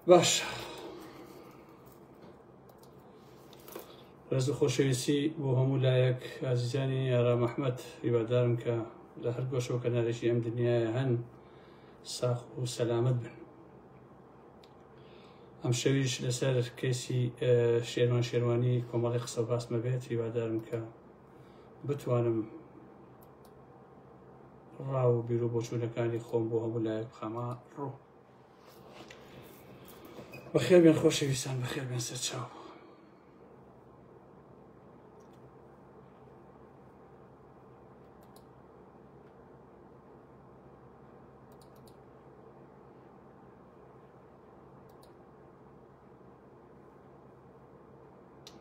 باش ڕێز و خۆشەویستی بۆ هەموو لایەک ئازیزانی ئارام ئەحمەد هیوادارم کە لە هەر گۆشە و کەنارێکی ئەم دنیاە هەن ساخ و سەلامەت بن ئەم شەویش لەسەر کەیسی شێروان شێروانی کۆمەڵی قسە باسمە بێت هیوادارم کە بتوانم ڕا و بیر و بۆچوونەکانی خۆم بۆ هەموو لایەک بخەمە ڕوو. بەخێر بێن خۆشەویستان بەخێر بێن سەرچاو.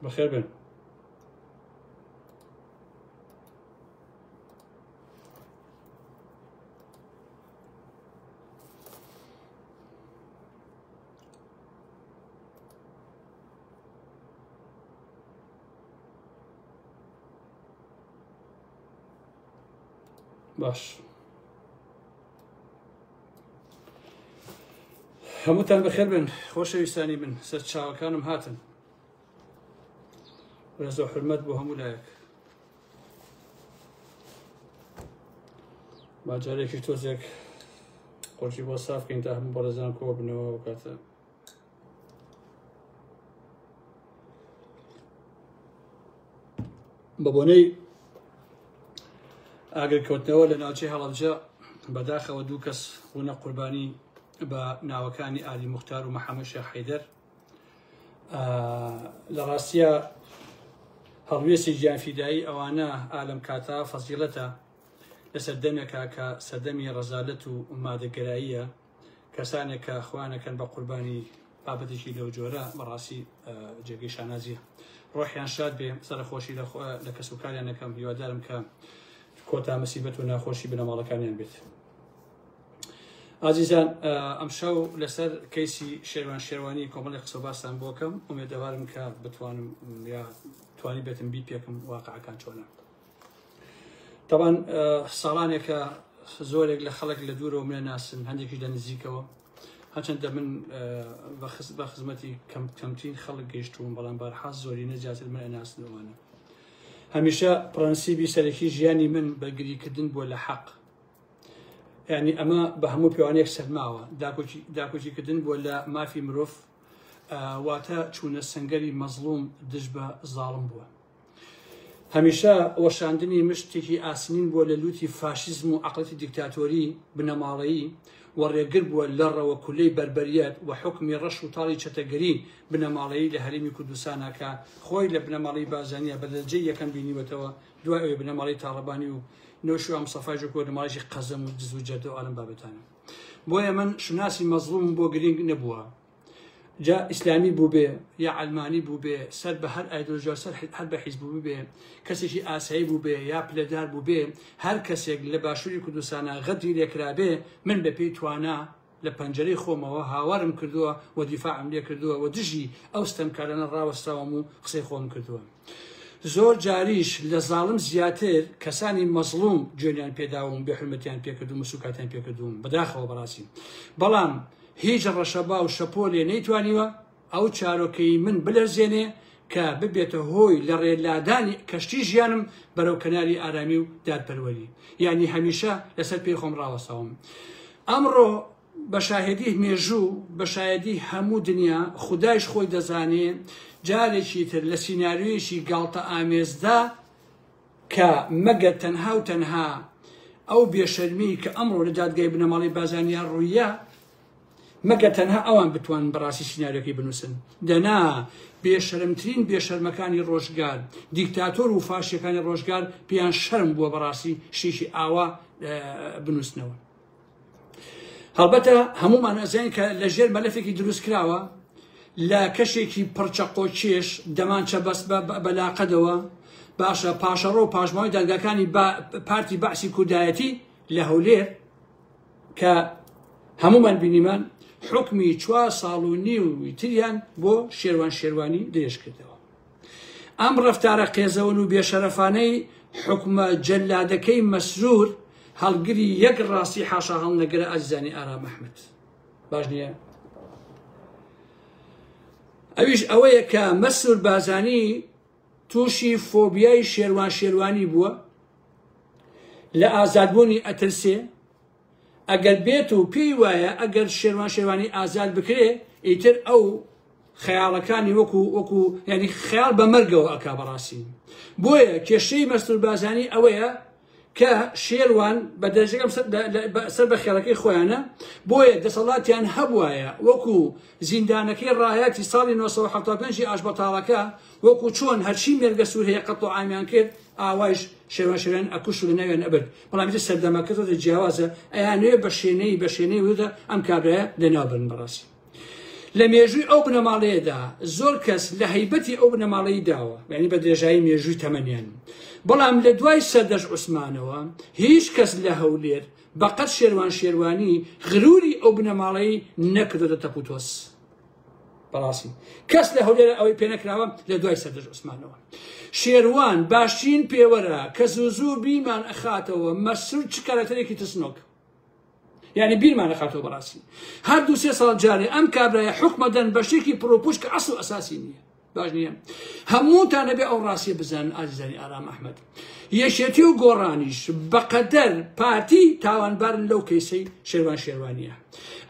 بەخێر بێن. باش هەمووتان بەخێر بن خۆشەویستانی من سەرچاوەکانم هاتن ڕێز و حرمەت بۆ هەموو لایەک با جارێکی تۆزێک قۆچی بۆ ساف کەین تا هەموو بەڕێزان کۆ بنەوە ئەو کاتە بە بۆنەی ئاگرکەوتنەوە لە ناوچەی هەڵەبجە بەداخەوە دوو کەس بوونە قوربانی بە ناوەکانی ئالی مختار و محەممەد شێخ حەیدەر لە ڕاستیە هەڵوێستی گیانفیدایی ئەوانە ئالەم کاتە فەزیڵەتە لە سەردەمێکا کە سەردەمی ڕەزالەت و مادەگەراییە کەسانێک کە خۆیانەکەن بە قوربانی بابەتێکی لەو جۆرە بەڕاستی جێگەی شانازیە ڕۆحیان شاد بێ سەرخۆشی لە کەسوکاریان نەکەم هیوادارم کە کۆتا مسیبەت و ناخۆشی بنەماڵەکانیان بێت. ئازیزان ئەمشەو لەسەر کەیسی شێروان شێروانی کۆمەڵی قسە باستان بۆکەم ئومێدەوارم کە بتوانم یا توانی بێتم بیپێکم واقعەکان چۆنە تاوان ساڵانێکە زۆرێک لە خەڵک لە دوورەوە منە ناسن هەندێکی لە نزیکەوە هەچەندە من بە خزمەتی کەم کەمترین خەڵک گەیشتوم بەڵام بارحاز زۆرینە زیاتر من ئەناسنەوەە هەمیشە پرەنسیبی سەرەکی ژیانی من بەرگریکردن بووە لە حەق یعنی ئەمە بە هەموو پێوانەیەک سەلماوە داکۆکیکردن بووە لە مافی مرۆڤ واتە چوونە سنگەری مەزڵوم دژ بە زاڵم بووە هەمیشە وەشاندنی مشتێکی ئاسنین بووە لە لوتی فاشیزم و عقلەتی دیکتاتۆری بنەماڵەیی و ڕێگر بووە لە ڕەوە کولەی بەربەریەت و حکمی ڕەش و تاڵی چەتەگەری بنەماڵەیی لە هەرێمی کوردستانە کە خۆی لە بنەماڵەی بارزانیە بە دەرەجەی یەکەم بینیوەتەوە دوای ئەوەی بنەماڵەی تاڵەبانی و نەوشیروان مستەفای جۆکۆ بنەماڵەیەکی قەزەم و دز و جەردە و ئالەم بابەتانە بۆیە من شوناسی مەزڵومم بۆ گرنگ نەبووە جا ئیسلامی بووبێ یا عەلمانی بووبێ سەر بە هەر ئایدۆلۆژیا سەر هەر بە حیزب بووبێ کەسێکی ئاسایی بووبێ یا پلەدار بووبێ هەر کەسێک لە باشووری کوردستانە غەدری لێکرابێ من بە پێی توانا لە پەنجەرەی خۆمەوە هاوارم کردووە و دیفاعم لێ کردووە و دژی ئەو ستەمکارانە ڕاوەستاوم و قسەی خۆم کردووە. زۆر جاریش لە زاڵم زیاتر کەسانی مەزڵوم جوێنیان پێداوم بێحورمەتیان پێکردوم و سوکاتیان پێکردوم بەداخەوە بەڕاستی بەڵام هیچ ڕەشەبا و شەپۆلێ نەیتوانیوە ئەو چارۆکەی من بلەرزێنێ کە ببێتە هۆی لە ڕێ لادانی کەشتی ژیانم بەرەو کەناری ئارامی و دادپەروەری یعنی هەمیشە لەسەر پێی خۆم ڕاوەستاوم ئەمڕۆ بە شاهێدی مێژوو بە شایەدی هەموو دنیا خودایش خۆی دەزانێ جارێکی تر لە سیناریۆیەکی گاڵتە ئامێزدا کە مەگەر تەنها و تەنها ئەو بێشەرمی کە ئەمڕۆ لە دادگای بنەماڵەی بازانیان ڕوویە مەگەر تەنها ئەوان بتوانن بەڕاستی سیناریۆکەی بنووسن دەنا بێشەرمترین بێشەرمەکانی ڕۆژگار دیکتاتۆر و فاشیەکانی ڕۆژگار پێیان شەرم بووە بەڕاستی شتێکی ئاوا بنووسنەوە هەڵبەتە هەمومان ئەزانین کە لە ژێر مەلەفێکی دروست کراوە لە کەشێکی پڕچەقۆ کێش دەمانچە بەس بەلاقەدەوە باشە پاشەڕۆ و پاشماوەی دادگاکانی پارتی بەعسی کوردایەتی لە هەولێر کە هەمومان بینیمان حکمی چوار ساڵ و نیوی تریان بۆ شێروان شێروانی درێژ کردەوە ئەم ڕەفتارە قێزەون و بێشەرەفانەی حکومە جەلادەکەی مەسرور هەڵگری یەک ڕاستی حاشا هەڵنەگرە ئازیزانی ئارام ئەحمد باش نییە؟ ئەویش ئەوەیە کە مەسرور بازانی تووشی فۆبیای شێروان شێروانی بووە، لە ئازادبوونی ئەترسێ، ئەگەر بێت و پێی وایە ئەگەر شێروان شێروانی ئازاد بکرێ ئیتر ئەو خەیاڵەکانی وەکو وەکو یعنی خەیاڵ بە مەرگەوە ئەکا بەڕاستی. بۆیە کێشەی مەسرور بازانی ئەوەیە کە شێروان بە دەرەجەکەم سەر بە خێڵەکەی خۆیانە، بۆیە دەسەڵاتیان هەبوایە وەکو زیندانەکەی ڕایەتی ساڵی 1975 ئاشبەتاڵەکە، وەکو چۆن هەرچی مێرگە سوور هەیە قەتڵ و عامیان کرد، ئاوایش شێروان شێروان ئەکوشت و لەناویان ئەبرد. بەڵام ئیتر سەردەمەکە زۆر جیاوازە، ئەیانەوێ بە شێنەی بە شێنەی وردە ئەم کابرایە لەناو بەرن. بەڕاستی لە مێژووی ئەو بنەماڵەیەدا زۆر کەس لە هەیبەتی ئەو بنەماڵەی داوە، یعنی بە درێژایی مێژووی تەمەنیان، بەڵام لە دوای سەردەشت عوسمانەوە هیچ کەس لە هەولێر بەقەد شێروان شێروانی غروری ئەو بنەماڵەی نەکردۆتە تەپوتۆز. بەڕاستی کەس لە هەولێر ئەوەی پێ نەکراوە لە دوای سەردەشت عوسمانەوە. شێروان باشترین پێوەرە کە زوو زوو بیرمان ئەخاتەوە مەسرور چ کارەکتەرێکی ترسنۆک، یعنی بیرمان ئەخاتەوە بەڕاستی. هەر دوو سێ ساڵ جارێ ئەم کابرایە حوکمە دەن بە شتێکی پڕۆپوش کە ئەسڵ و ئەساسی نییە. باش نییە هەمووتان ئەبێ ئەو ڕاستیە بزانن ئازیزانی ئارام ئەحمەد. یەکێتی و گۆڕانیش بەقەدەر پارتی تاوانبارن لەو کەیسەی شێروان شێروانیە.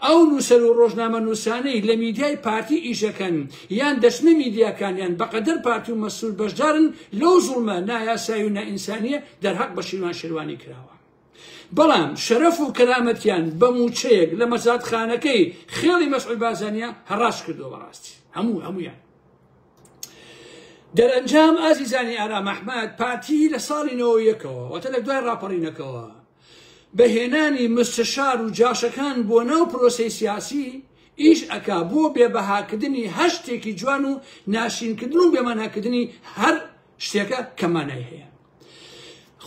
ئەو نووسەر و ڕۆژنامە نووسانەی لە میدیای پارتی ئیشەکەن یان دەچنە میدیاکانیان بەقەدەر پارتی و مەسرور بەشدارن لەو زوڵمە نایاسایی و نائینسانیە دەرهەق بە شیروان شێروانی کراوە. بەڵام شەرەف و کەرامەتیان بە مووچەیەک لە مەزادخانەکەی خێڵی مەسعود بارزانیە هەڕاش کردووە بەڕاستی هەموو هەموویان. دەرەنجام ئازیزانی ئارام ئەحمەد، پارتی لە ساڵی 91ەوە واتە لە دوای ڕاپەڕینەکەوە بە هێنانی مستەشار و جاشەکان بۆ ناو پرۆسەی سیاسی ئیش ئەکا بۆ بێبەهاکردنی هەر شتێکی جوان و ناشرینکردن و بێماناکردنی هەر شتێکە کە مانای هەیە.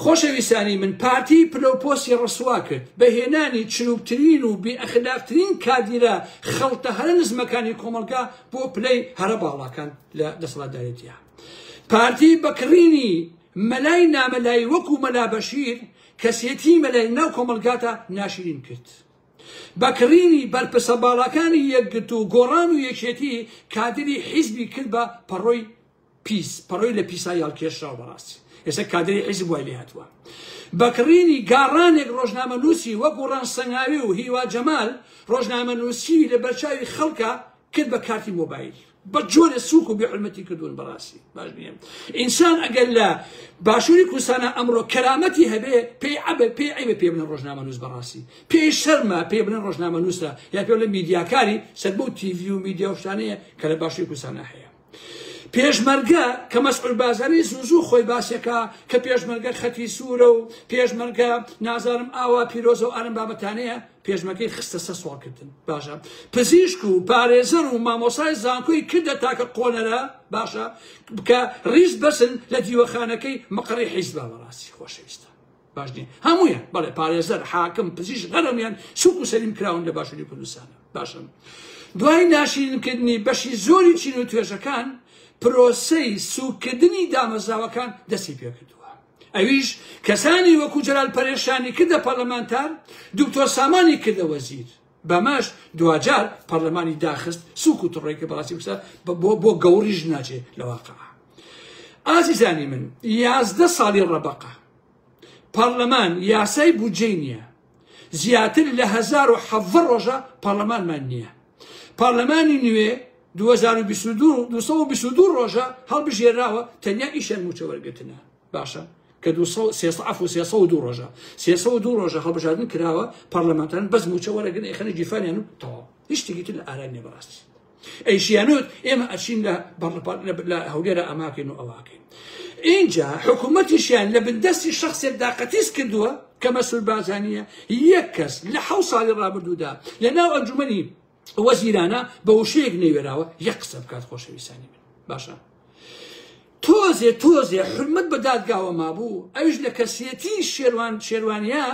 خۆشەویستانی من، پارتی پلەوپۆستی ڕسوا کرد بە هێنانی چروکترین و بێئەخلاقترین کادیرە خەڵتە هەرە نزمەکانی کۆمەڵگا بۆ پلەی هەرە باڵاکان لە دەسەڵاتدارێتیە. پارتی بە کڕینی مەلای نامەلای وەکو مەلا بەشیر کەسێتی مەلای ناو کۆمەڵگاتا ناشرین کرد. بە کڕینی بەرپرسە باڵاکانی یەکگرتوو و گۆڕان و یەکێتی کادری حیزبی کرد بە پەڕۆی پیس، پەڕۆی لە پیسایی هەڵکێشراوە. بەڕاستی ئێستا کادری حیزب وای لێهاتووە. بە کڕینی گاڕانێک ڕۆژنامەنووسی وەکو ڕەنج سەنگاوی و هیوا جەمال ڕۆژنامەنووسی لە بەرچاوی خەڵکە کرد بە کارتی مۆبایل. بە جۆرە سوک و بێحورمەتی کردوون. بەڕاستی باش نییە ئینسان ئەگەر لە باشووری کوردستانە ئەمڕۆ کەرامەتی هەبێ پێی عەبە پێی عەیبە پێ بڵێن ڕۆژنامەنووس. بەڕاستی پێی شەرمە پێ بڵێن ڕۆژنامەنووسە یا پێ بڵێن میدیاکاری سەر بەو تیڤی و میدیا و شتانەیە کە لە باشووری کوردستانە هەیە. پێشمەرگە کە مەسعود بارزانی زوو زوو خۆی باسێکا کە پێشمەرگە خەتی سوورە و پێشمەرگە نازانم ئاوا پیرۆزە و ئارم بابەتانەیە، پێشمەرگەی خستە سەر سواڵکردن. باشە پزیشک و پارێزەر و مامۆسای زانکۆی کردە تاکە قۆنەرە، باشە کە ڕیز بەسن لە دیوەخانەکەی مقڕی حیزبا. بەڕاستی خۆشەویستە باش نییە هەموویان، بەڵێ پارێزەر، حاکم، پزیشک هەرەمیان سوک و سەلیم کراون لە باشووری کوردستان. باشە دوای ناشیرینکردنی بەشی زۆری چین و توێژەکان پرۆسەی سوککردنی دامەزراوەکان دەستی پێکردووە. ئەویش کەسانی وەکو جەلال پەرێشانی کردە پەرلەمانتار، دکتۆر سامانی کردە وەزیر، بەمەش دواجار پەرلەمانی داخست. سوک و تڕێک کە بەڕاستی بکسە بۆ گەوڕیش ناچێ لە واقع. ئازیزانی من، 11 ساڵی ڕەبەقە پەرلەمان یاسای بودجەی نییە، زیاتر لە 1017 ڕۆژە پەرلەمانمان نییە. پەرلەمانی نوێ 2022 ڕۆژە هەڵبژێراوە، تەنیا ئیشیان موچە وەرگرتنە. باشە کە 302 ڕۆژە 302 ڕۆژە هەڵبژاردن کراوە، پەرلەمانتان بەس موچە وەرەگرن، ئەیخەنە گیرفانیان و تەواو، هیچ شتێکی تر لە ئارا نییە. بەڕاستی ئەیشیانوت ئێمە ئەچین لە هەولێرە ئەماکەین و ئەواکەین. اینجا حکوومەتیشیان لە بندەستی شخصێکدا قەتیس کردووە کە مەسرور بارزانیە. یەک کەس لە 7 ساڵی ڕابردوودا لە ناو ئەنجومەنی وەزیرانە بە وشەیەک نەوێراوە یەک قسە بکات. خۆشەویستانی من، باشە تۆزێ تۆزێ حرمەت بە دادگاوە مابوو، ئەویش لە کەسیەتی شێروان شێروانیە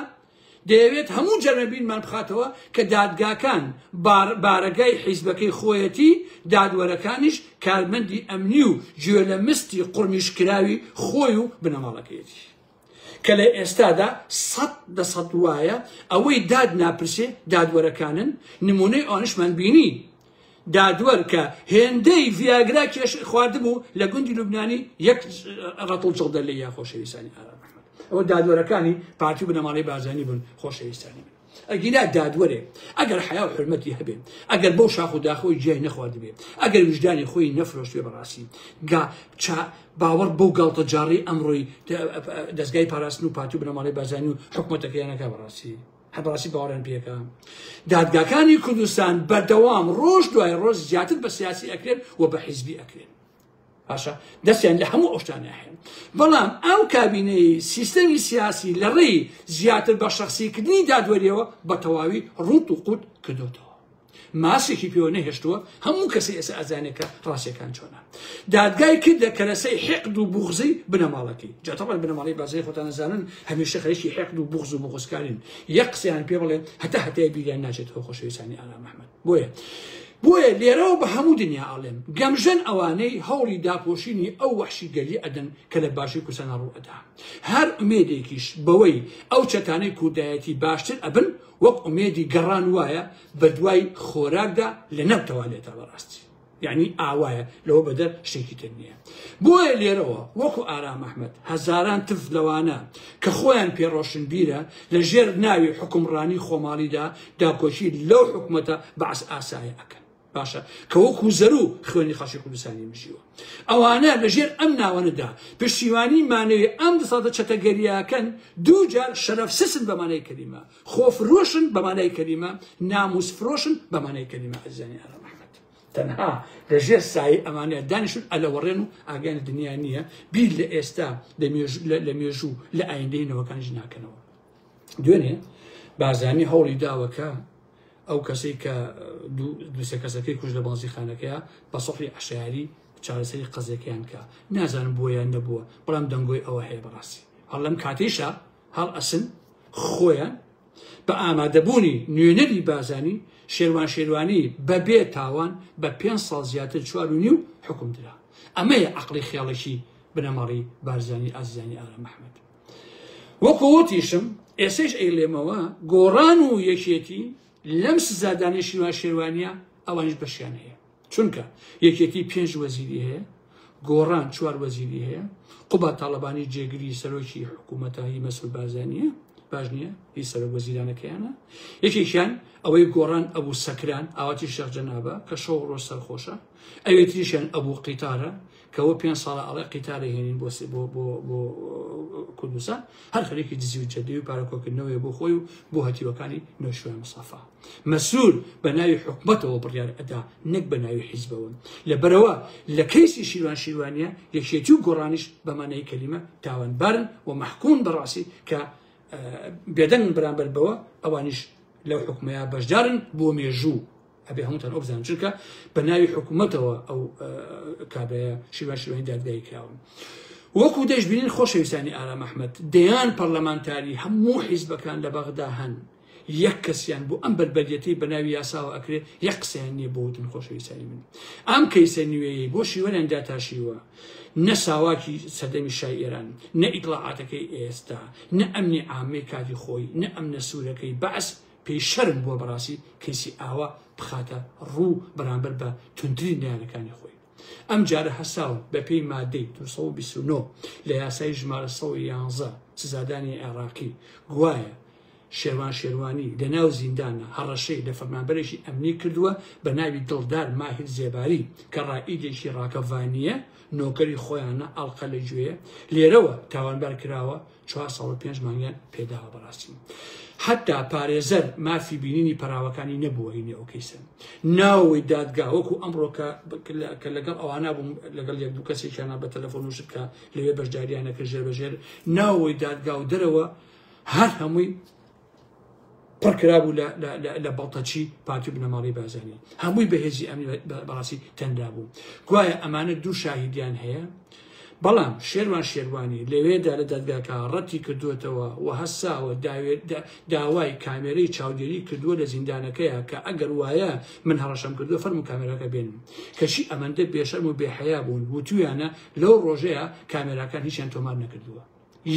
دەیەوێت هەموو جەرمەبینمان بخاتەوە کە دادگاکان بارەگای حیزبەکەی خۆیەتی، دادوەرەکانیش کارمەندی ئەمنی و گوێ لە مستی قورمیشکراوی خۆی و بنەماڵەکەیەتی، کە لە ئێستادا 100% وایە. ئەوەی داد ناپرسێ دادوەرەکانن. نمونەی ئەوانشمان بینی. دادوەر کە هێندەی ڤیاگرا کێش خواردبوو لە گوندی لوبنانی یەک ڕەتڵ جڵدە لێ یا خۆشەویستانی ئارام ئەحمەد. ئەوە دادوەرەکانی پارتی و بنەماڵەی بارزانی بوون خۆشەویستانی من. ئەگینا دادوەرێک ئەگەر حەیا و حورمەتی هەبێ، ئەگەر بەو شاخ و داخەوەی جیای نەخواردبێ، ئەگەر ویژدانی خۆی نەفرۆشتبێ بەڕاستی گا چا باوەڕ بەو گاڵتەجاڕی ئەمڕۆی دەزگای پاراستن و پارتی و بنەماڵەی بارزانی و حکومەتەکەیان نەکا بەڕاستی هەر بەڕاستی باوەڕیان پێکە. دادگاکانی کوردستان بەردەوام ڕۆژ دوای ڕۆژ زیاتر بە سیاسی ئەکرێن و بە حیزبی ئەکرێن. باشە دەستیان لە هەموو ئەو شتانە هەیە، بەڵام ئەو کابینەی سیستەمی سیاسی لە ڕێی زیاتر بە شەخسیکردنی دادوەریەوە بە تەواوی ڕوت و قوت کردوتەوە، ماسێکی پێوە نەهێشتووە. هەموو کەسی ئێستا ئەزانێت کە ڕاستیەکان چۆنە. دادگای کردە کەرەسەی حقد و بوغزی بنەماڵەکەی. جا تەبعەن بنەماڵەی بازای خۆتان ئەزانن هەمیشە خەریکی حقد و بوغز و بوغزکارین، یەک قسەیان پێ بڵێ هەتا هەتای بیریان ناچێتەوە خۆشەویستانی ئارام ئەحمەد. بۆیە لێرەوە بە هەموو دنیا ئەڵێم گەمژەن ئەوانەی هەوڵی داپۆشینی ئەو وەحشیگەری ئەدەن کە لە باشووری کوردستان ڕوو ئەدا. هەر ئومێدێکیش بەوەی ئەو چەتانەی کوردایەتی باشتر ئەبن وەک ئومێدی گەڕان وایە بە دوای خۆراکدا لە ناو تەوالێتە بەڕاستی، یعنی ئاوایە، لەوە بەدەر شتێکی تر نییە. بۆیە لێرەوە وەکو ئارام ئەحمەد هەزاران تف لەوانە کە خۆیان پێڕۆشنبیرە لە ژێر ناوی حکومڕانی خۆماڵیدا داکۆکی لەو حکومەتە بەعس ئاسایە ئەکەن. باشە کە وەکو زەرو خوێنی خەڵکی کوردستانی مژیوە، ئەوانە لەژێر ئەم ناوەنەدا پشتیوانی مانەوی ئەم دەسەڵاتە چەتەگەریاکەن. دوو جار شەرەف سسن بە مانای کەلیمە، خۆفرۆشن بە مانای کەلیمە، ناموس فرۆشن بە مانای کەلیمە. ئەزیزانی ئارام ئەحمەد تەنها لەژێر سایەی ئەمانەیە دانیشتون ئەلەوەڕێن و ئاگایان لە دنیا نییە، بیر لە ئێستا لە مێژوو لە ئایندەی نەوەکانیش ناکەنەوە. دوێنێ بارزانی هەوڵی داوە کە ئەو کەسەی کە دوو سێ کەسەکەی کوشت لە بەنزیخانەکەیە بە سوحی عەشایەری چارەسەری قەزیەکەیان کە نازانم بووە یان نەبووە، بەڵام دەنگۆی ئەوە هەیە بەڕاستی هەڵ لەم کاتەیشا هەڵ ئەسن خۆیان بە ئامادەبوونی نوێنەری بازانی شێروان شێروانی بەبێ تاوان بە 5 ساڵ زیاتر 4.5 حکوم درا. ئەمەیە عەقڵی خێڵەکی بنەماڵی بارزانی ئازیزانی ئارام ئەحمەد. وەکو وتیشم ئێسەیش ئەیڵێمەوە گۆڕان و یەکێتی لەم سزادانەی شیروان شێروانیە ئەوانیش بەشیان هەیە، چونکە یەکێتی 5 وەزیری هەیە، گۆڕان 4 وەزیری هەیە، قوباد تاڵەبانی جێگری سەرۆکی حکوومەتە هی مەسعود بارزانیە، باش نییە هی سەرۆک وەزیرانەکەیانە. یەکێکیان ئەوەی گۆڕان ئەبوو سەکران ئاواتی شێخ جەنابە کە شەو ڕۆژ سەرخۆشە، ئەوێ تریشیان ئەبوو قیتارە کەەوە 5 ساڵە ئەڵێ قیتارە هێنین بۆ بۆ بۆ بۆ کوردستان، هەر خەریکی دزی و جەدەی و پارەکۆکردنەوەی بۆ خۆی و بۆ هەتیوەکانی نەوشیروان مستەفا. مەسرور بە ناوی حکومەتەوە بڕیار ئەدا نەک بە ناوی حیزبەوە. لەبەرەوە لە کەیسی شیروان شیروانیە یەکێتی و گۆڕانیش بە مانای کەلیمە تاوانبارن و مەحکوم بەڕاستی کە بێدەنگ بەرامبەر بەوە، ئەوانیش لەو حکومەیە بەشدارن بۆ مێژوو. ئەبێ هەمووتان ئەو بزانن چونکە بە ناوی حکوومەتەوە ئەو کابرایە شیروان شیروانی دادگایی کراون. وەکو دەشبینین خۆشەویستانی ئارام ئەحمەد دەیان پەرلەمانتاری هەموو حیزبەکان لە بەغدا هەن، یەک کەسیان بۆ ئەم بەربەریەتەی بە ناوی یاساوە ئەکرێ یەک قسەیان نییە بۆ وتن خۆشەویستانی من. ئەم کەیسە نوێیەی بۆ شیوەنیان داتاشیوە نە ساواکی سەردەمی شای ئێران، نە ئیتڵاعاتەکەی ئێستا، نە ئەمنی عامەی کاتی خۆی، نە ئەمنە سوورەکەی بەعس پێی شەرم بووە بەڕاستی کەیسی ئاوا بخاتە ڕوو بەرامبەر بە توندترین نەیارەکانی خۆی. ئەم جارە هەساون بە پێی مادەی 229 لە یاسای ژمارە 111 سزادانی عێراقی گوایە شێروان شێروانی لە ناو زیندانە هەڕەشەی لە فەرمانبەرێکی ئەمنی کردووە بە ناوی دڵدار ماهیر زێباری کە ڕائیدێکی ڕاکەڤانییە، نۆکەری خۆیانە، ئەڵقە لە گوێیە، لێرەوە تاوانبار کراوە، 4 ساڵ و 5 مانگیان پێداوە. بەڕاستی حتا پارێزەر مافی بینینی پەراوەکانی نەبووە هینی ئەو کەیسە. ناوەوەی دادگا وەکو ئەمڕۆ کە لەگەڵ ئەوانە بووم، لەگەڵ یەک دوو کەسێکیانە بە تەلەفۆن وشت کە لەوێ بەشداریانە کرد ژێر بە ژێر، ناوەوەی دادگا و دەرەوە هەر هەمووی پڕ کرابوو لە بەڵتەچی پارتی و بنەماڵەی بارزانی، هەمووی بەهێزی ئەمنی بەڕاستی تەنرا بوو. گوایە ئەمانە دوو شاهیدیان هەیە، بەڵام شێروان شێروانی لەوێدا لە دادگاکە ڕەتی کردووەتەوە و هەساوە داوای کامێرەی چاودێری کردووە لە زیندانەکەیە کە ئەگەر وایە من هەڕەشەم کردووە فەرموو کامێراکە بێنن. کەچی ئەمەندە بێشەرم و بێحەیا بوون وتویانە لەو ڕۆژەیە کامێراکان هیچیان تۆمار نەکردووە.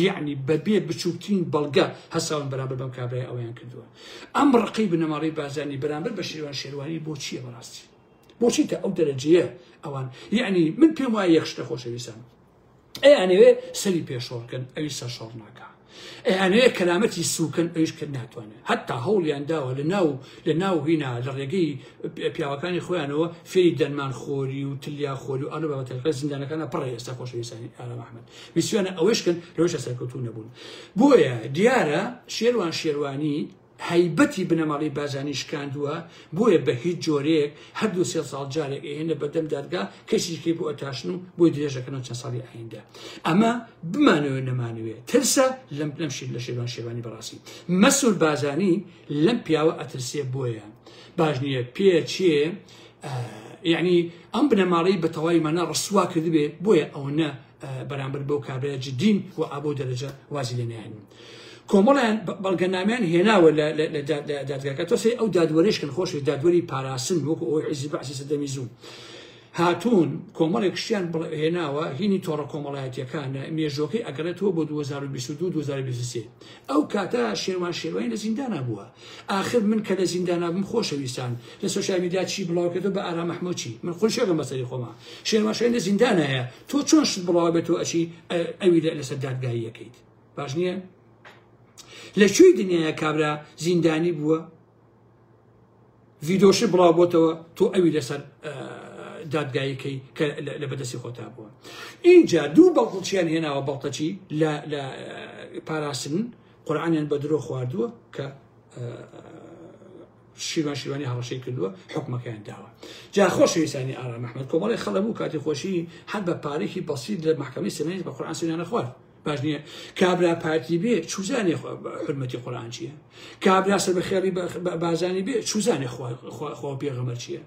یەعنی بەبێ بچووکترین بەڵگە هەساون بەرامبەر بەم کابرای ئەوەیان کردووە. ئەم ڕقەی بنەماڵەی بارزانی بەرامبەر بە شێروان شێروانی بۆ چییە بەڕاستی؟ بۆچی تا ئەو دەرەجەیە ئەوان یعنی من پێم وایە یەک شتە خۆشەویستان ئەیانەوێ سەری پێشۆڕکەن ئەوی سەرشۆڕ ناکا ئەیانەوێ کەرامەتی سوکەن ئەویش کە ناتوانێت هەتا هەوڵیان داوە لە ناو لە ناو هینا لە ڕێگەی پیاوەکانی خۆیانەوە فێری دەرمان خۆری و تلیا خۆری و ئەلو بابەتەکە زیندانەکانە پڕە ئێستا خۆشەویستانی ئارام ئەحمەد ویستویانە ئەوەشکەن لەوەش سەرکەوتوو نەبوون بۆیە دیارە شێروان شێروانی هەیبەتی بنەماڵەی بارزانی شکاندووە، بۆیە بە هیچ جۆرەیەک هەر دوو سێ ساڵ جارێک ئەیهێنە بەردەم دادگا کەیسیکەی بۆ ئەتاشن و بۆی درێژ ئەکەنەوە چەند ساڵی ئایندە. ئەمە بمانەوێ نەمانەوێ ترسە لەم لەم شیر لە شێروان شێروانی بەڕاستی مەسرور بارزانی لەم پیاوە ئەترسێ بۆیە باش نییە پێ چێ یعنی ئەم بنەماڵەی بە تەواوی مانا ڕسوا کردبێ بۆیە ئەوەنە بەرامبەر بەو کابرایە جدین و ئابۆ دەرەجە وازی لێ نایەنن. کۆمەڵیان بەڵگەنامیان هێناوە لە دادگاکە تۆ سەی ئەو دادوەرێش کەن خۆشی دادوەری پاراستن وەکو ئەوەی حیزبی بەعسی سەردەمی زوو هاتوون کۆمەڵێک شتیان هێناوە هینی تۆڕە کۆمەڵایەتیەکانە مێژۆکەی ئەگەڕێتەوە بۆ 2022 2023 ئەو کاتە شێروان شێروانی لە زیندانا بووە ئاخر من کە لە زیندانا بم خۆشەویستان لە سۆشیال میدیا چی بڵاو کردو بە ئارام ئەحمەد چی من خۆشێکم بەسەری خۆما شێروان شێروانی لە زیندانایە تۆ چۆن شت بڵاوە بێتەوە ئەچی ئەوی لەسەر دادگاییەکەیت باش نییە لە کوێی دنیاە کابرا زیندانی بووە ڤیدۆشی بڵاو بۆتەوە تۆ ئەوی لەسەر دادگاییکەی کە لە بەدەستی خۆتا بووە اینجا دوو بەڵتەچیان هێناوە بەڵتەچی لە پاراستن قورآانیان بە درۆ خواردووە کە شیروان شیروانی هەڕەشەی کردووە حکومەکەیان داوە جا خۆشەویستانی ئارام ئەحمەد کۆمەڵی خەڵە بوو کاتی خۆشی هەر بە پارێکی بەسیط لە محکمەی سلێمانی بە قورئان سوێنیان خوارد باش نییە کابرا پارتی بێ چوزانێ حرمەتی قورئان چییە کابرا سەر بە خێڵی بازانی بێ چوزانێ خوا پێغەمبەر چییە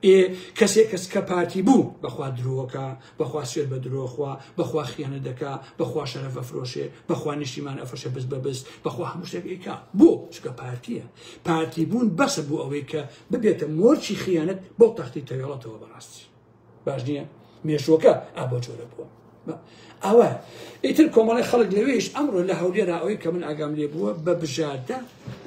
ئێ کەسێک کەس کە پارتی بوو بەخوا درۆکە بەخوا سوێر بە درۆخوا بەخوا خیانەت دەکا بەخوا شەرەف ئەفرۆشێ بەخوا نیشتیمان ئەفرۆشێ بز بە بز بەخوا هەموو شتێک ئەیکا بۆ چونکە پارتیە پارتی بوون بەسە بۆ ئەوەی کە ببێتە مۆرکی خیانەت بۆ تەختی تەوێڵەتەوە بەڕاستی باش نییە مێژوەکە ئابۆ جۆرە بووە ئەوە ئیتر کۆمەڵی خەڵک لەوێش ئەمڕۆ لە هەولێرا ئەوەی کە من ئاگام لێ بووە بە بژاردە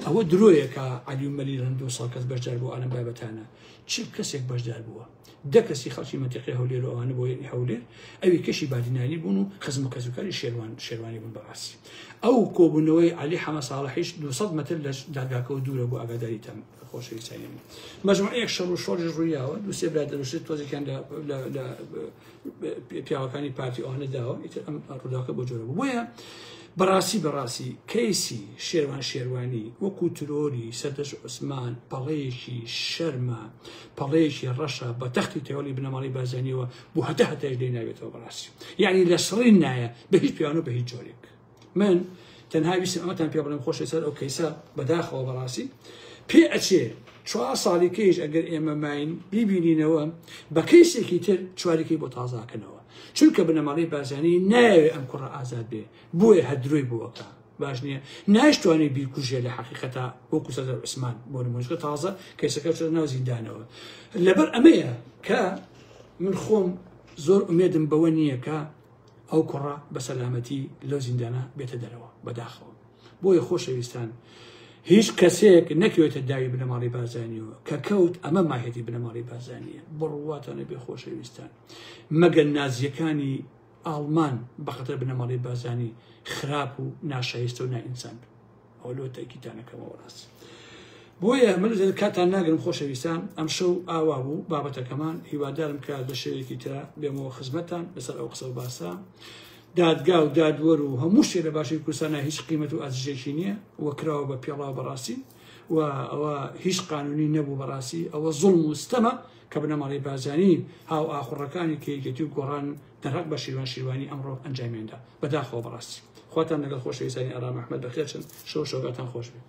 ئەوە درۆیەکە عەلی و مەلی رەند و ساڵ کەس بەشدار بوو ئەلم بابەتانە چ کەسێک بەشدار بووە دە کەسی خەڵکی مەنتیقی هەولێر و ئەوانە بۆ هەولێر ئەوی کەشی بادینانی بوون و خزم و کەسوکاری شێروان شێروانی بوون بەڕاستی ئەو کۆبوونەوەی عەلی حەمە ساڵحیش 200 متر لە دادگاکەوە دوورە بۆ ئاگاداریتان خۆشەویستانی من مەجموعەیەک شەڕ و شۆڕش ڕوویاوە دوو سێ برا دەروشێت تۆزێکیان لە پیاوەکانی پارتی ئەوانە داوە ئیتر ئەم ڕووداوەکە بۆ جۆرە بوو بۆیە بەڕاستی بەڕاستی کەیسی شێروان شێروانی وەکو ترۆری سەردەش عوسمان پەڵەیەکی شەرمە پەڵەیەکی ڕەشە بە تەختی تێوەڵی بنەماڵی بارزانیەوە بۆ هەتا هەتایش لێی نابێتەوە بەڕاستی یعنی لە سڕین نایە بە هیچ پیاوان و بە هیچ جۆرێک من تەنها ویستم ئەمەتان پێ بڵێم خۆشە سەر ئەو کەیسە بەداخەوە بەڕاستی پێ ئەچێ چوار ساڵی کەیش ئەگەر ئێمە ماین بیبینینەوە بە کەیسێکی تر چوارەکەی بۆ تازاکەنەوە چونکە بنەماڵەی بارزانی نایەوێ ئەم کوڕە ئازاد بێ بۆیە هەر درۆی بۆکە باش نییە ناشتوانێت بیرکوژێ لە حقیقەتا وەکو سەردار عوسمان بۆ نمونە تازە کەیسەکە چۆتە ناو زیندانەوە لەبەر ئەمەیە کە من خۆم زۆر ئومێدم بەوە نییە کە ئەو کوڕە بە سەلامەتی لەو زیندانە بێتە دەرەوە بەداخەوە بۆیە خۆشەویستان هیچ کەسێک نەکەوێتە داوی بنەماڵی بارزانیەوە کە کەوت ئەمە ماهێتی بنەماڵی بارزانیە بڕواتانە بێ خۆشەویستان مەگەر نازیەکانی ئاڵمان بەقەتەر بنەماڵی بارزانی خراپ و ناشایستە و نائینسان بن ئەوە لۆ تەئکیدتان ئەکەمەوە ڕاست بۆیە من زیاتر کاتان ناگرم خۆشەویستان ئەمشەو ئاوا بوو بابەتەکەمان هیوادارم کە لە شەوێکی ترا بێمەوە خزمەتتان لەسەر ئەو قسە و باسە دادگا و دادوەر و هەموو شتێ لە باشووری کوردستانە هیچ قیمەت و ئەرزشێکی نییە و کراوە بە پێڵاو بەڕاستی و ئەوە هیچ قانونی نەبوو بەڕاستی ئەوە زوڵم و ستەمە کە بنەماڵەی بارزانی هاو ئاخوڕەکانی کە یەکێتی و گۆڕان دەرهەق بە شیروان شیروانی ئەمڕۆ ئەنجامیاندا بەداخەوە بەڕاستی خواتان لەگەڵ خۆشەویستانی ئارام ئەحمەد بەخێرچن شەو شەوگاتان خۆش بێ.